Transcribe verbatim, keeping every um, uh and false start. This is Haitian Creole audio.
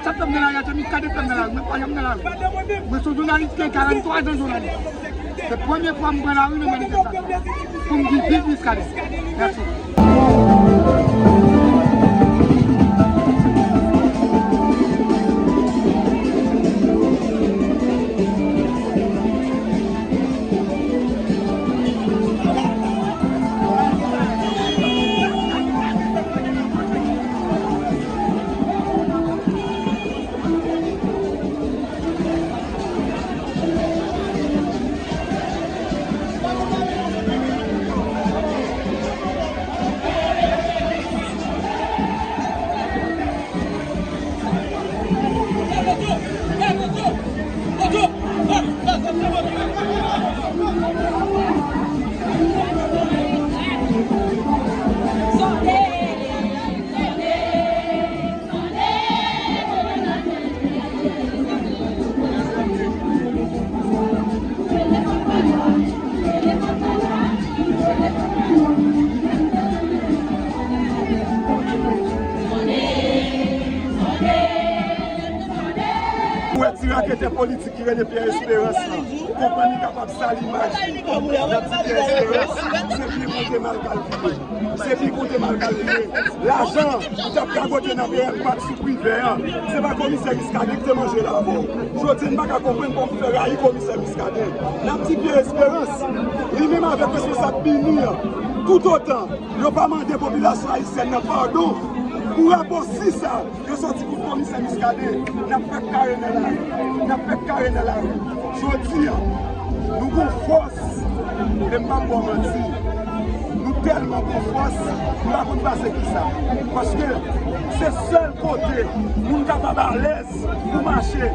Sa fè m nan lari a, se Muscadin fè m nan lari, mwen pa janm nan lari. Mwen se yon jounalis ki gen karannntwa zan jounalis. Se premye fwa m pran lari nan manifestasyon. Pou m di viv Muscadin. Mèsi. Ou wè ti raketè politik ki rele Pierre Espérance lan, ou konprann li kapab sal imaj li. N ap di Pierre Espérance, se byen konte mal kalkile. Se byen konte mal kalkile. Lajan ou t ap gagote nan B M P ak sou Privè an, se pa komisè Muscadin ki te manje l avè w. Jodi a, n pa ka konprann kòman w fè rayi komisè Muscadin. N ap di Pierre Espérance, li menm avèk responsab BINUH an, toutotan yo pa mande popilasyon ayisyèn nan padon pou rapò sis a, yo soti kont komisè Muscadin, n ap fè kare nan lari. N ap fè kare nan lari. Jodi a, nou gon fòs, e m p ap ba w manti. Nou tèlman gon fòs, m pa konn pase kisa. Paske se sèl kote moun kapab alèz pou mache.